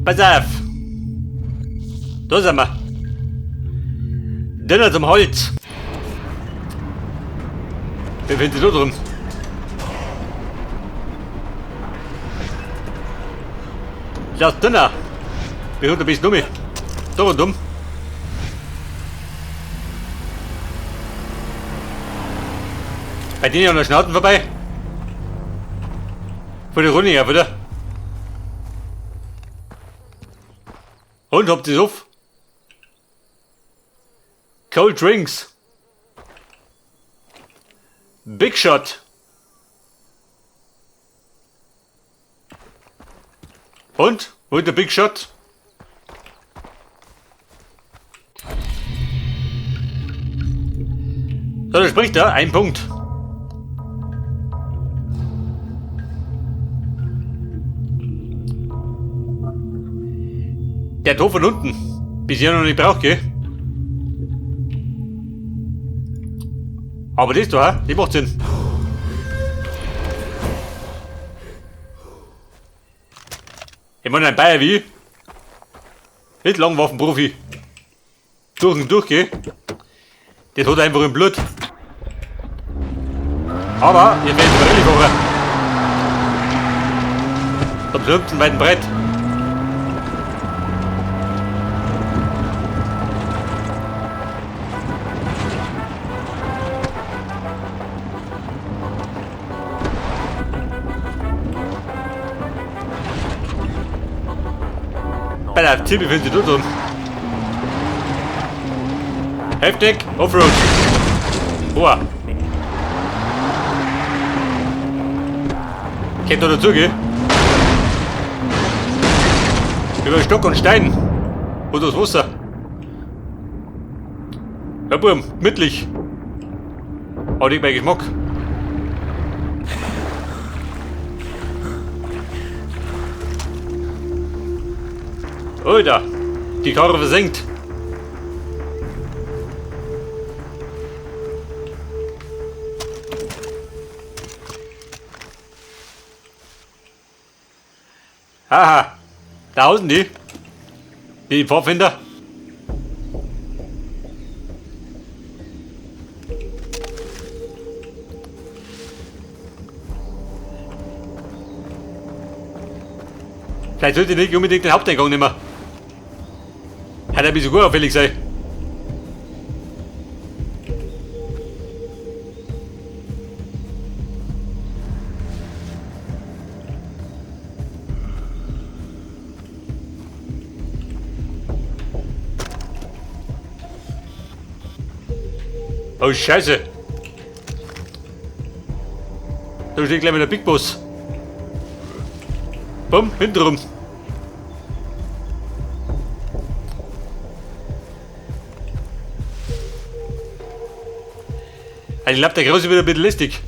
Pass auf! Da sind wir. Dënner zum Holz. Wer findet da drum? Lass dünner. Wir holen ein bisschen um. Da rundum. Bei denen an der Schnauzen vorbei. Vor der Runde her, wieder. Und habt ihr's auf? Cold Drinks. Big Shot. Und? Wo ist der Big Shot? So, da spricht er. Ein Punkt. Der Tor von unten. Bisher noch nicht braucht, gell? Aber das da, hä? Die macht Sinn. Ich meine, ein Bayer wie ich. Nicht Langwaffenprofi. Durch und durch, gell? Das hat einfach im Blut. Aber ihr werdet Rallye fahren. Da plumpt weit und breit. Bei der Tibi findet ihr dort. Heftig, Offroad. Boah. Geht da dazu, gell? Über Stock und Stein. Oder das Wasser. Ja, Burm, gemütlich. Aber nicht mein Geschmack. Alter, die Karre versenkt. Haha, da außen die. Die Pfadfinder. Vielleicht sollte ich nicht unbedingt den Haupteingang nehmen. Hat ein bisschen gut auffällig sein. Oh Scheiße! Da steht gleich wieder der Big Boss. Bumm, hintenrum. Also ich glaube, der Große wird ein bisschen lästig.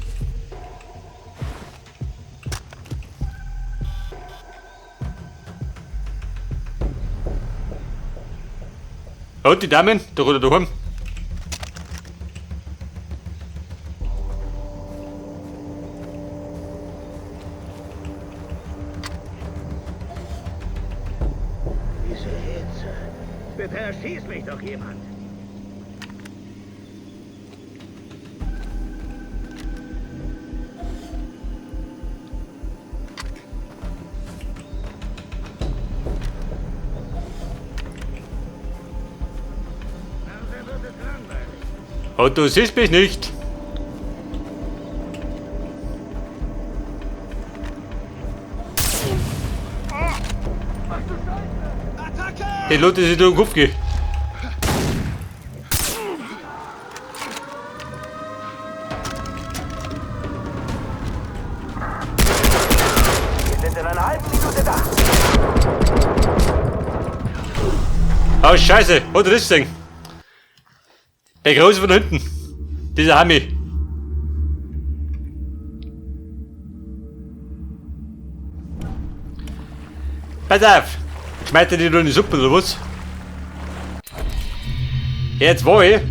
Und die Damen, da runter daheim. Diese Hitze. Bitte erschieß mich doch jemand. Langsam wird es langweilig. Und du siehst mich nicht. Die Leute sind durch den Kopf gehen. Wir sind in einer halben Minute da. Oh Scheiße, hat er das gesehen? Der Große von hinten. Dieser Hami. Pass auf! Schmeißt er die nur in die Suppe oder was? Jetzt war ich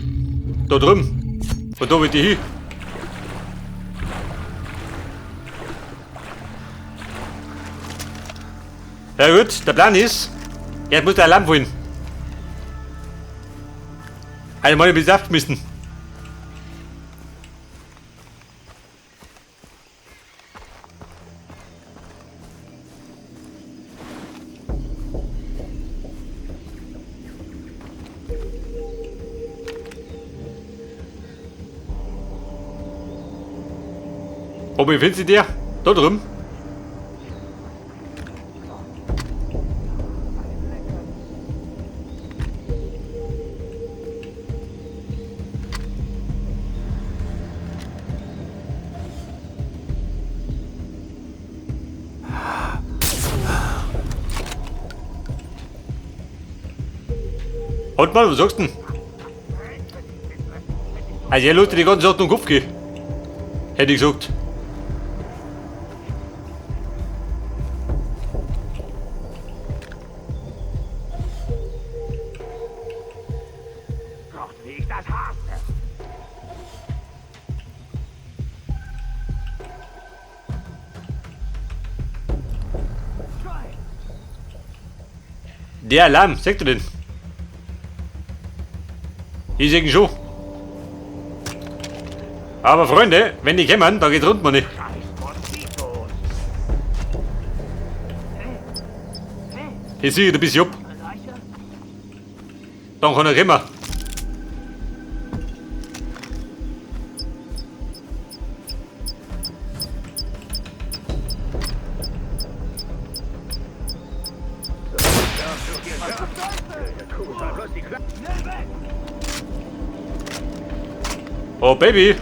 da drüben. Und da will ich hin. Ja gut, der Plan ist, Jetzt muss der Alarm holen. Also mal ein bisschen abgeschmissen. Wo befindet sich der? Da drüben. Halt mal, was sagst du denn? Also, er lässt dir die ganze Sache durch den Kopf gehen. Hätte ich gesagt. Gott, wie ich das hasse. Der Alarm, sagt du denn? Ich seh ihn schon. Aber Freunde, wenn die kommen, da geht's rund, Mann. Scheiß Moskitos. Ich sehe ein bisschen ab. Dann kann er kommen. Oh, Baby.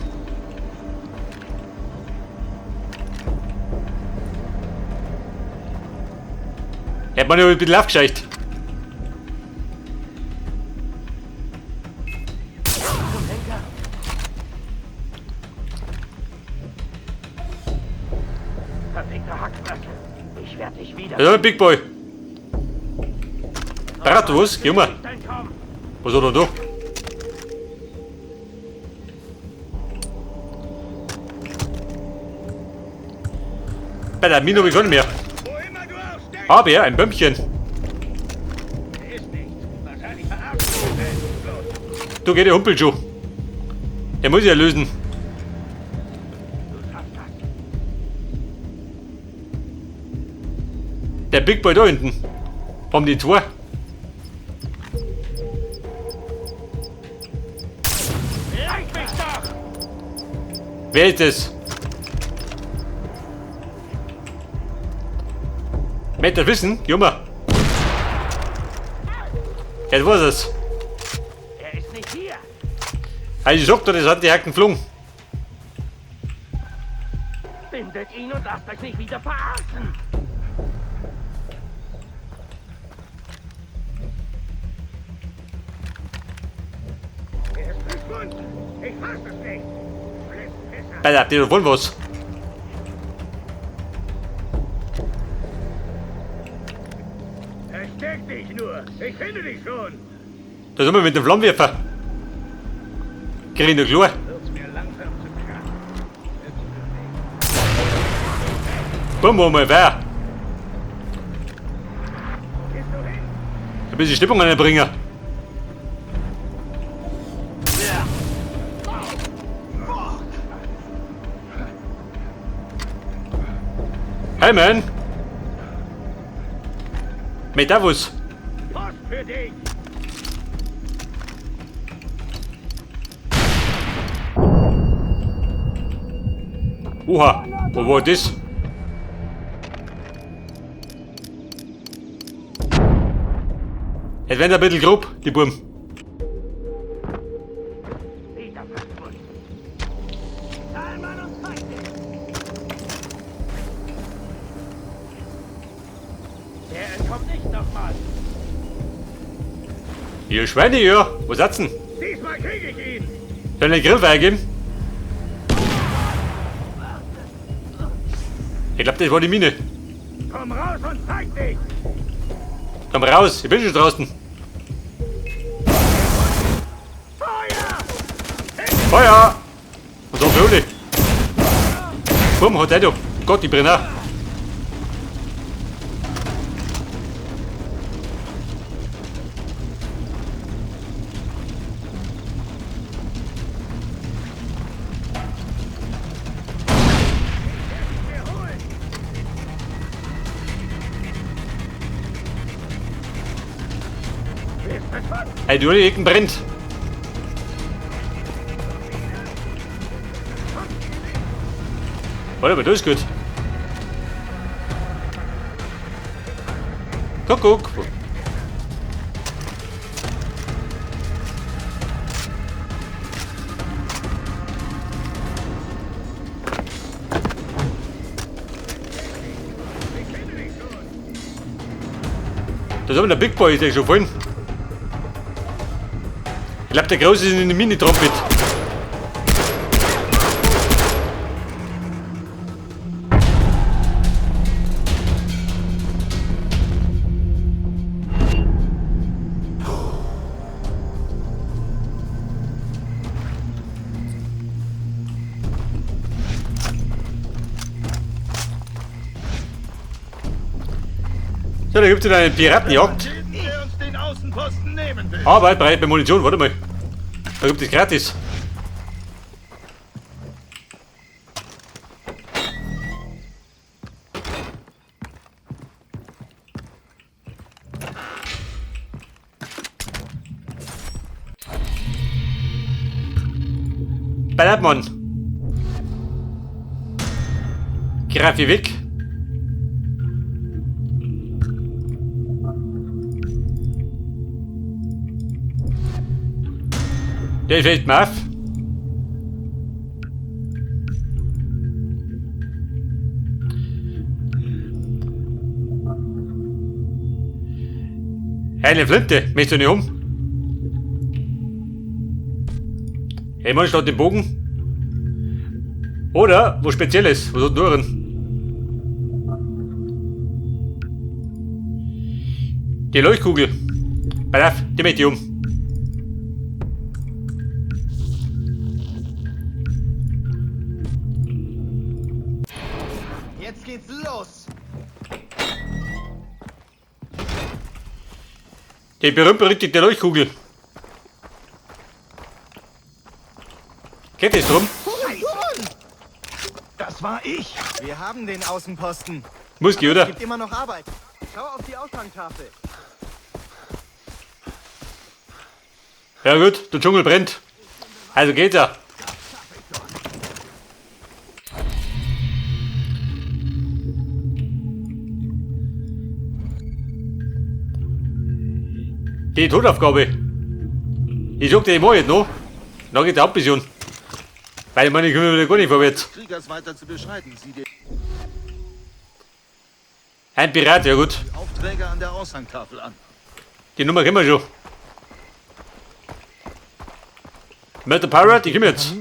Hätte man ja ein bisschen aufgescheucht. Verfickte Hackfresse. Ich werde dich wieder. Ja, Big Boy. Bratwurst, geh mal. Was hat er da? Bei der Mine hab ich gar nicht mehr. Aber ein Bömmchen. Du geht der Humpel schon. Der muss ich ja lösen. Der Big Boy da hinten. Haben die zwei. Wer ist das? Möcht ihr wissen? Junge. Jetzt weiß es. Er ist nicht hier. Also ich sag dir, das hat die Hacken geflogen. Bindet ihn und lasst euch nicht wieder verarschen. Er ist verschwunden. Ich fass es nicht. Schlitzpisser. Alter, die wollen was. Versteck dich nur. Ich finde dich schon. Da sind wir mit dem Flammenwerfer. Krieg ich noch klar. Wird's mir langsam zu krass. Bumm, wo mal wer. Gehst du hin? Ein bisschen Stimmung reinbringen. Hey man! Mit Davos! Post für dich! Oha, wo war das? Jetzt werden ein bisschen grob, die Buben. Wieder verschwunden. Zahlmann und zeig dich! Der entkommt nicht nochmal. Ihr Schweine, ja. Wo seid's denn? Diesmal krieg ich ihn! Soll ich den Grill weitergeben? Ich glaub, das war die Mine. Komm raus und zeig dich! Komm raus, ich bin schon draußen. Feuer! Feuer! Und so für alle. Bumm, hat er da. Gott, ich brenne auch. Hey, die Ecken brennt. Warte mal, das ist gut. Kuckuck. Das ist aber der Big Boy, ist ja schon vorhin. Ich glaube, der Große ist in der Mini-Trumpet. So, da gibt es eine Piratenjagd. Arbeit bereit bei Munition, warte mal. Da gibt es gratis. Ballermann. Greif ich weg. Der fällt mir auf. Eine Flinte, möchtest du nicht um? Hey Mann, statt den Bogen. Oder, wo Spezielles, was hat nur? Die Leuchtkugel. Pass auf, die möchte ich um. Jetzt geht's los. Die berühmt-berüchtigte Leuchtkugel. Geht es drum? Das war ich. Wir haben den Außenposten. Muss gehen, oder? Es gibt immer noch Arbeit. Schau auf die Aushangtafel. Ja gut, der Dschungel brennt. Also geht's ja. Die Todaufgabe. Ich sag dir, ich mach jetzt noch. Dann geht die Hauptmission. Weil ich meine, ich komme wieder gar nicht vorwärts. Kriegers weiter zu beschreiten. Sieh dir Ein Pirat, ja gut. die Aufträge an der Aushangtafel an. Die Nummer kennen wir schon. Murder Pirate, ich komme jetzt.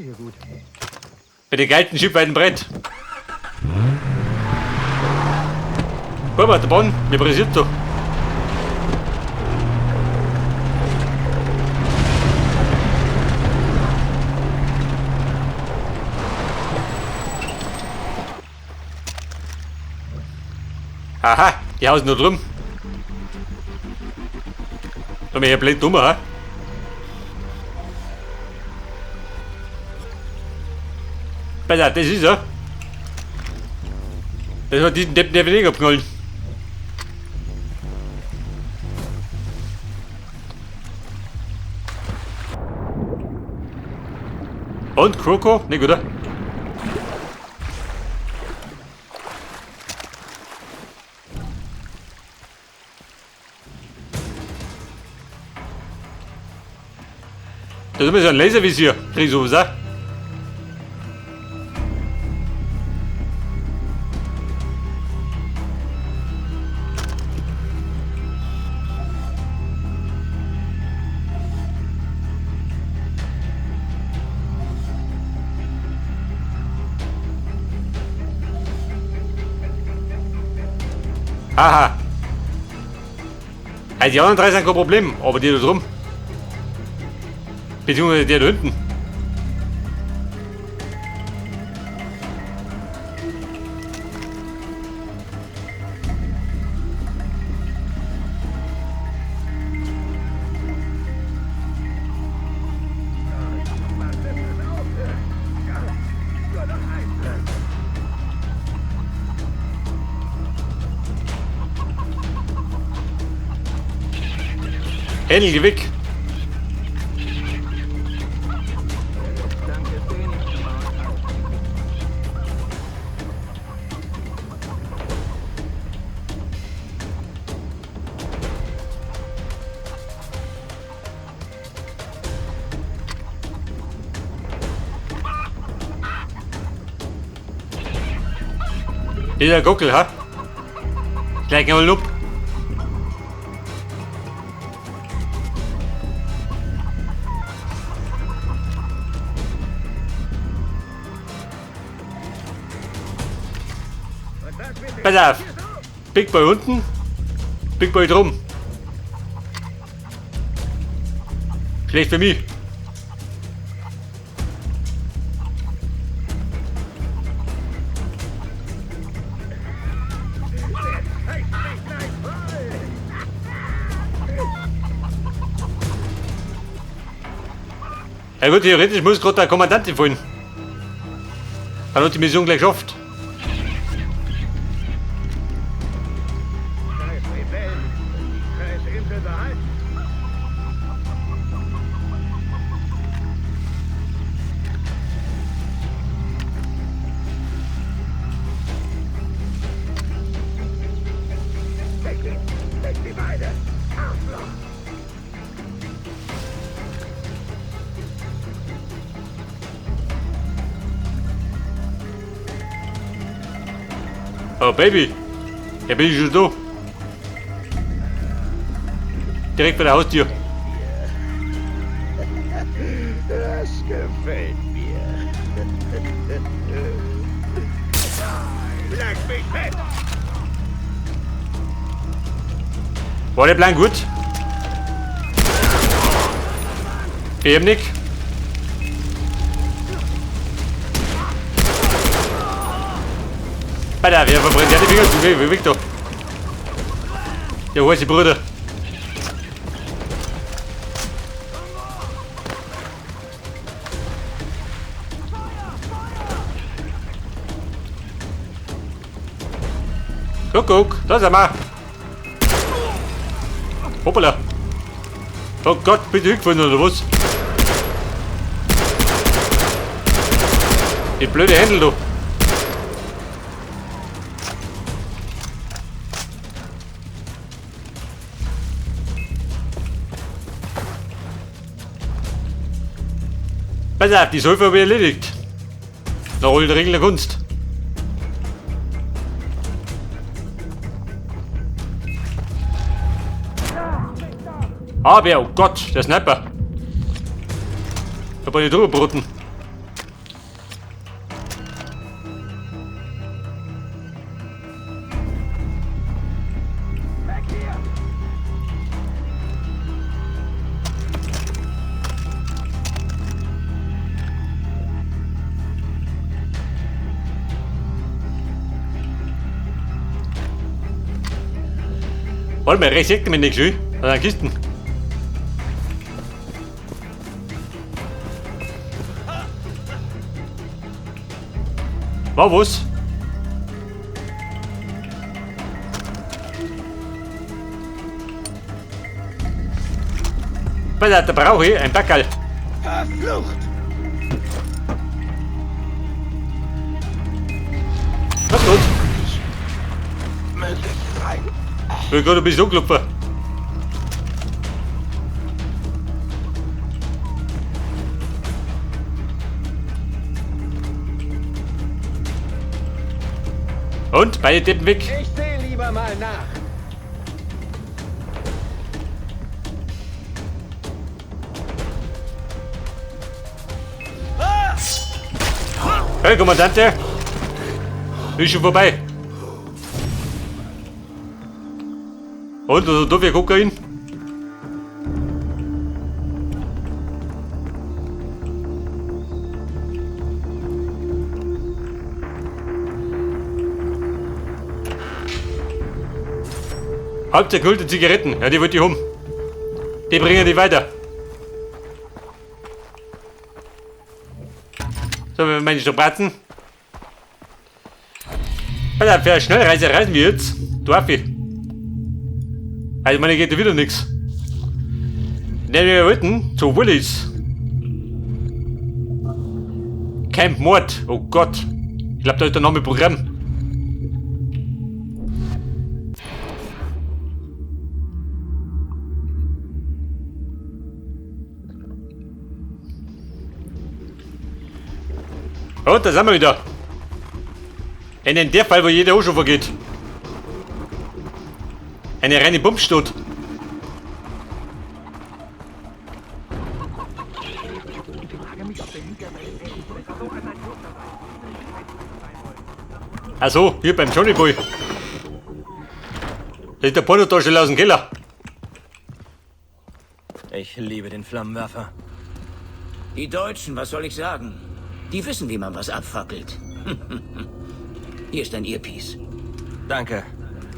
Bei den geilsten Schiff weit und breit. Guck mal, der Bahn, mir pressiert da. Aha, die hausen nur drum. Da bin ich ja blöd dumm, hä? Pass auf, das ist er. Das war diesen Deppen, der weniger abknallen. Und Kroko? Nicht, oder? Da ist immer so ein Laservisier. Krieg ich sowas auch. Aha. Also die anderen drei sind kein Problem, aber die da drum. Beziehungsweise der da hinten. Händel, geh weg. Dieser Guckel, ha? Gleich mal Lup. Pass auf. Big Boy unten, Big Boy drum. Schlecht für mich. Ja gut, theoretisch muss gerade der Kommandant fallen. Dann hat die Mission gleich geschafft. Scheiß Rebellen. Die scheiß Insel behalten. Fick sie! Fick sie beide! Arschloch! Oh Baby, ja bin ich schon da. Direkt bei der Haustür. Das gefällt mir. Leck mich fett! War der Plan gut? Eben nicht. Alter, wer verbrennt ja die Finger zu? Weg, weg da. Der heiße Bruder. Guck, guck, da sind wir. Hoppala. Oh Gott, bitte hingefallen oder was? Die blöde Händel, du. Pass auf, die Säufer habe ich erledigt. Nach allen Regeln der Kunst. Aber, oh Gott, der Sniper. Ich hab eine drüber gebraten. Warte mal, rechts sieht man nicht schön. Da sind Kisten. War was? Pass auf, da brauche ich ein Backerl. Verflucht! Was gut? Möglich rein. Ich will gerade ein bisschen anklopfen. Und? Beide Deppen weg. Ich sehe lieber mal nach. Hey, Kommandante! Ist schon vorbei. Und, also da wir Kokain? Halb zerknüllte Zigaretten. Ja, die wollte ich um. Die bringen die weiter. So, wir meine Strapazen. Alter, für eine Schnellreise reisen wir jetzt. Darf ich? Also, meine geht ja wieder nix. Ne, wir wollten zu Willis. Camp Mord. Oh Gott. Ich glaub, da ist der Name Programm. Und da sind wir wieder. Denn in der Fall, wo jeder auch schon vergeht. Eine reine Pumpstadt. Also, hier beim Johnny Boy. Das ist der Pornodarsteller aus dem Keller. Ich liebe den Flammenwerfer. Die Deutschen, was soll ich sagen? Die wissen, wie man was abfackelt. Hier ist dein Earpiece. Danke.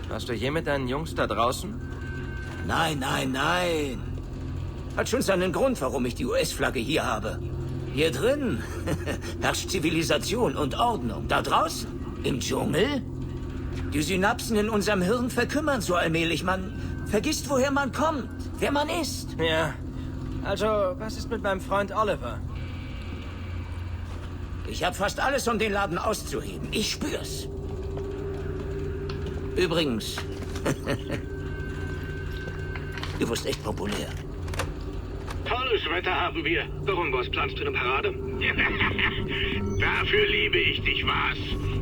Warst du je mit deinen Jungs da draußen? Nein, nein, nein. Hat schon seinen Grund, warum ich die US-Flagge hier habe. Hier drin herrscht Zivilisation und Ordnung. Da draußen, im Dschungel? Die Synapsen in unserem Hirn verkümmern so allmählich. Man vergisst, woher man kommt, wer man ist. Ja. Also, was ist mit meinem Freund Oliver? Ich habe fast alles, um den Laden auszuheben. Ich spür's. Übrigens, du wirst echt populär. Tolles Wetter haben wir. Warum, was planst du eine Parade? Dafür liebe ich dich, was.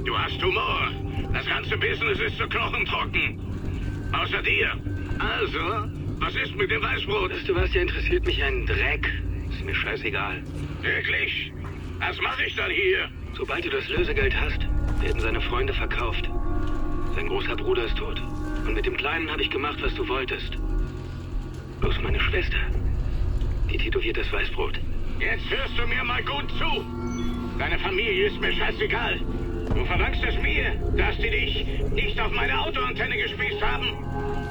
Du hast Humor. Das ganze Business ist so knochentrocken. Außer dir. Also, was ist mit dem Weißbrot? Weißt du was, der interessiert mich einen Dreck. Ist mir scheißegal. Wirklich? Was mache ich dann hier? Sobald du das Lösegeld hast, werden seine Freunde verkauft. Sein großer Bruder ist tot. Und mit dem Kleinen habe ich gemacht, was du wolltest. Bloß meine Schwester. Die tätowiert das Weißbrot. Jetzt hörst du mir mal gut zu. Deine Familie ist mir scheißegal. Du verdankst es mir, dass die dich nicht auf meine Autoantenne gespießt haben.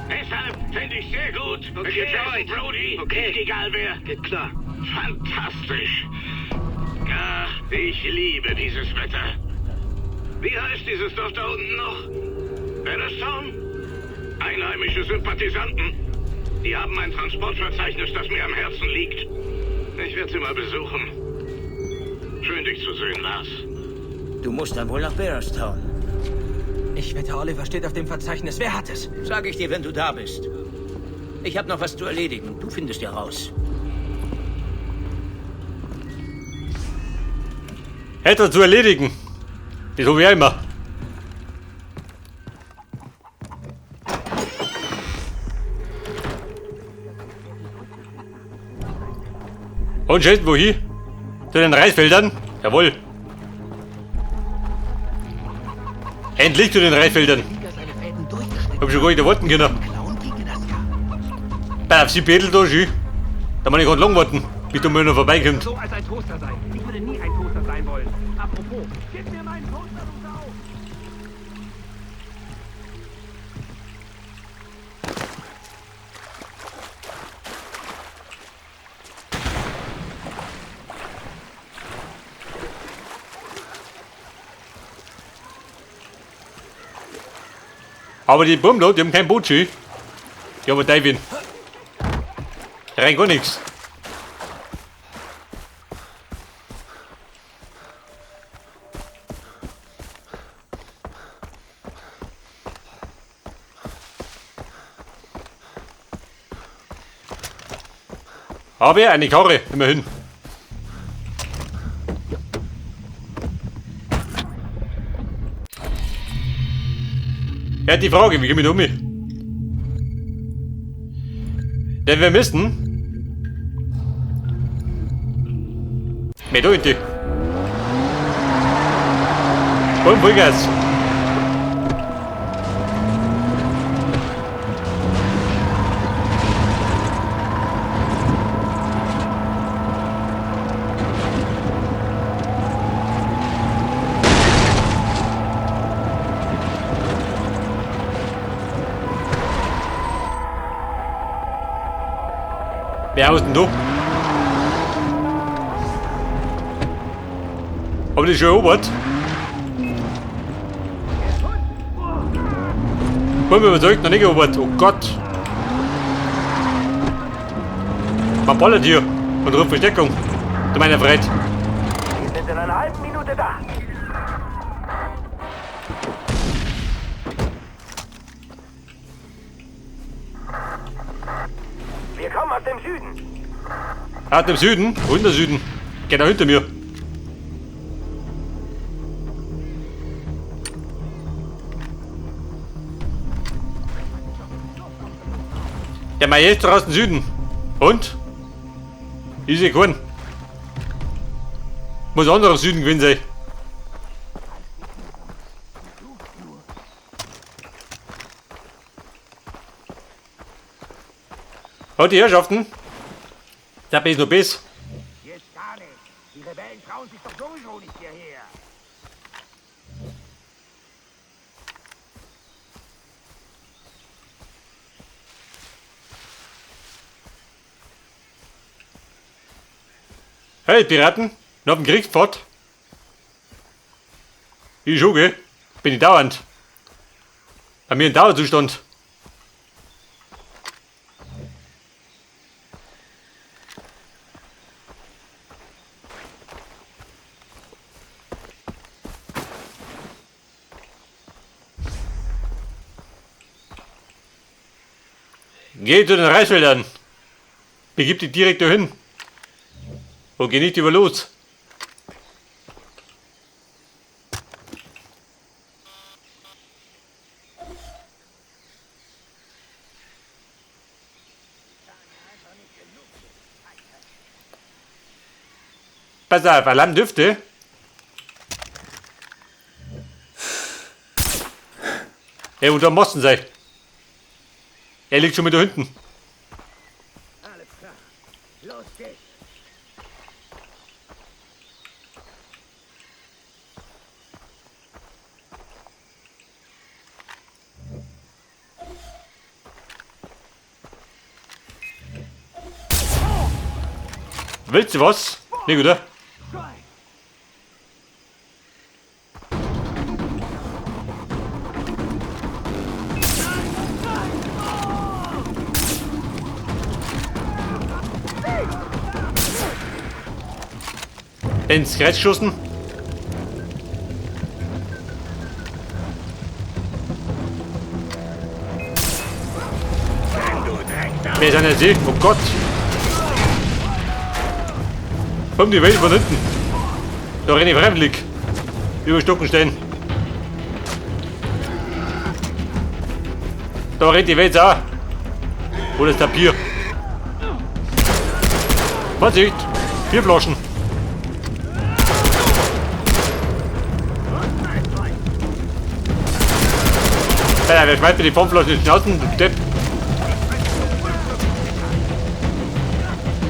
Deshalb fände ich sehr gut, wenn Okay, dir Jason Lloyd. Brody Okay. nicht egal wäre. Geht klar. Fantastisch. Ach, ich liebe dieses Wetter. Wie heißt dieses Dorf da unten noch? Bannerstown? Einheimische Sympathisanten. Die haben ein Transportverzeichnis, das mir am Herzen liegt. Ich werde sie mal besuchen. Schön, dich zu sehen, Lars. Du musst dann wohl nach Bearstown. Ich wette, Oliver steht auf dem Verzeichnis. Wer hat es? Sag ich dir, wenn du da bist. Ich habe noch was zu erledigen. Du findest ja raus. Hätte zu erledigen. Das hab ich auch immer. Und schön, wohin? Zu den Reisfeldern? Jawohl. Endlich zu den Reisfeldern. Hab schon gar nicht erwarten können. Bei auf sie Bettel da schön. Da muss ich gerade lang warten, bis der Müller noch vorbeikommt. So als ein Toaster sein. Ich würde nie ein Toaster sein wollen. Apropos, gib mir meinen Toaster, du Sau! Aber die Buben da, die haben kein Boot, schön. Die haben einen Teufel. Rein gar nichts. Aber eine Karre, immerhin. Ja, die Frage, wie komme ich da um? Denn wir müssen. Mehr da hinten. Und Vollgas. Wer haust denn du? Hab ich die schon erobert? Bin mir überzeugt, noch nicht erobert. Oh Gott. Man ballert hier und ruft Verstärkung. Du meiner Fred. Wir sind in einer halben Minute da. Wir kommen aus dem Süden. Ah, dem Süden? Wo ist der Süden? Genau hinter mir. Der Maestro aus dem Süden. Und? Easy keinen. Muss anderer Süden gewesen sein. Hat die Herrschaften? Der ist noch besser. Hier ist gar nichts. Die Rebellen trauen sich doch sowieso nicht hierher. Hey Piraten, noch dem Kriegspfad? Ich schon, gell? Bin ich dauernd. Bei mir ein Dauerzustand. Geh zu den Reisfeldern. Begib dich direkt dahin. Und geh nicht über los. Pass auf, Alarm dürfte. Ja, und da Mosten sei. Er liegt schon wieder hinten. Alles klar. Los geht's. Willst du was? Nee, oder? Ins Kreuz geschossen. Wer ist an der See? Oh Gott! Komm die Welt von hinten. Da renne ich freiwillig. Über Stockenstein. Da rennt die Welt auch. Wo ist der Bier? Vorsicht! Bierflaschen. Alter, wer schmeißt mir die Formflasche in die Schnauzen? Du Depp.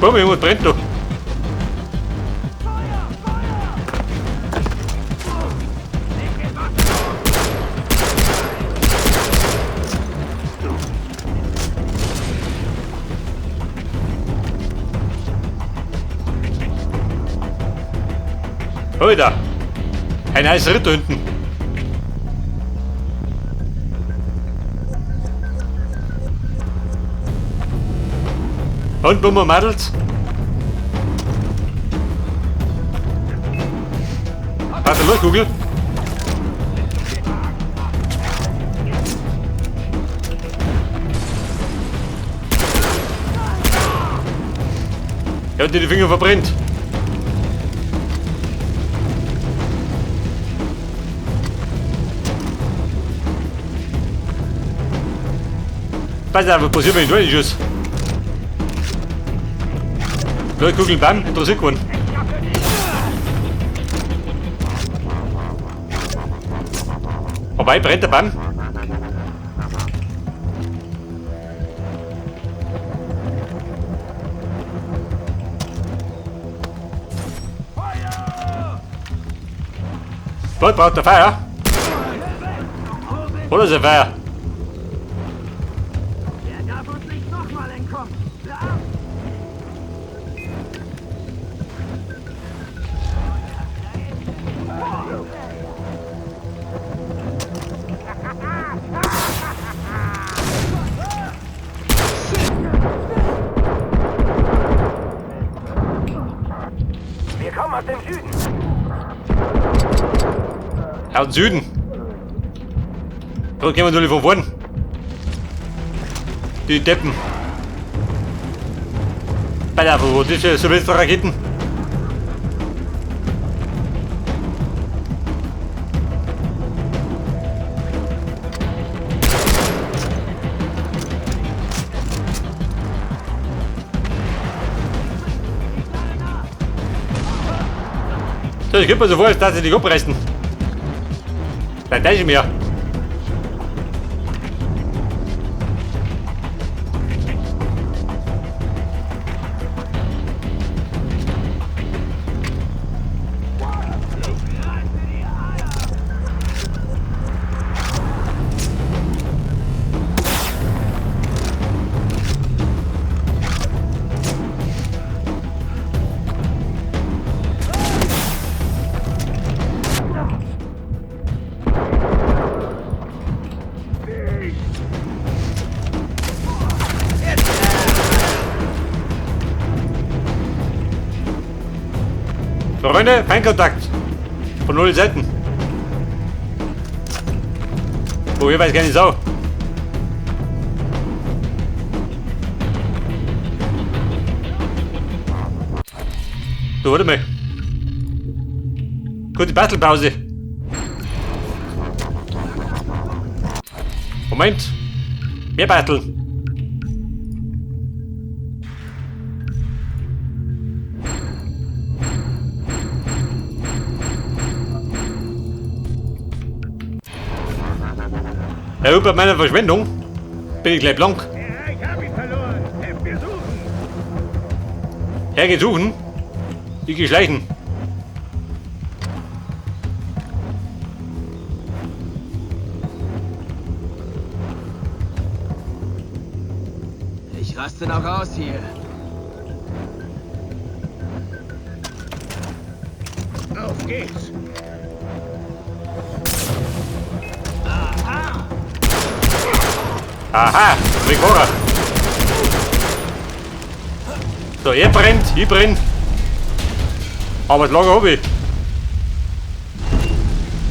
Bumm, irgendwas brennt doch. Alter! Ein heißer Ritter hinten. Und Bummer Madels? Warte, los, Kugel. Er hat dir die Finger verbrennt. Pass auf, was passiert, wenn ich da nicht schuss? Leute, Kugeln, bam, interessiert keinen. Vorbei, brennt der Baum. Was braucht der Feuer? Oder ist der Feuer? Der darf uns nicht nochmal entkommen. Wir kommen aus dem Süden. Aus dem Süden. Da gehen wir natürlich von vorn. Die Deppen. Bei der wo das ist Silvesterraketen. ich könnte mir so vor, als dass ich dich abreißen. Vielleicht täusche ich mich ja. Freunde, Feindkontakt. Von null Seiten. Wo hier weiß keine Sau. Du, warte mal. Kurze Bastelpause. Moment. Mehr basteln. Ja, über meiner Verschwendung bin ich gleich blank. Ja, ich hab ihn verloren. Helft mir suchen. Herr geht suchen. Ich geh schleichen. Ich raste noch aus hier. Auf geht's. Aha, Rekorder. So, er brennt, ich brenn. Aber das Lager hab ich.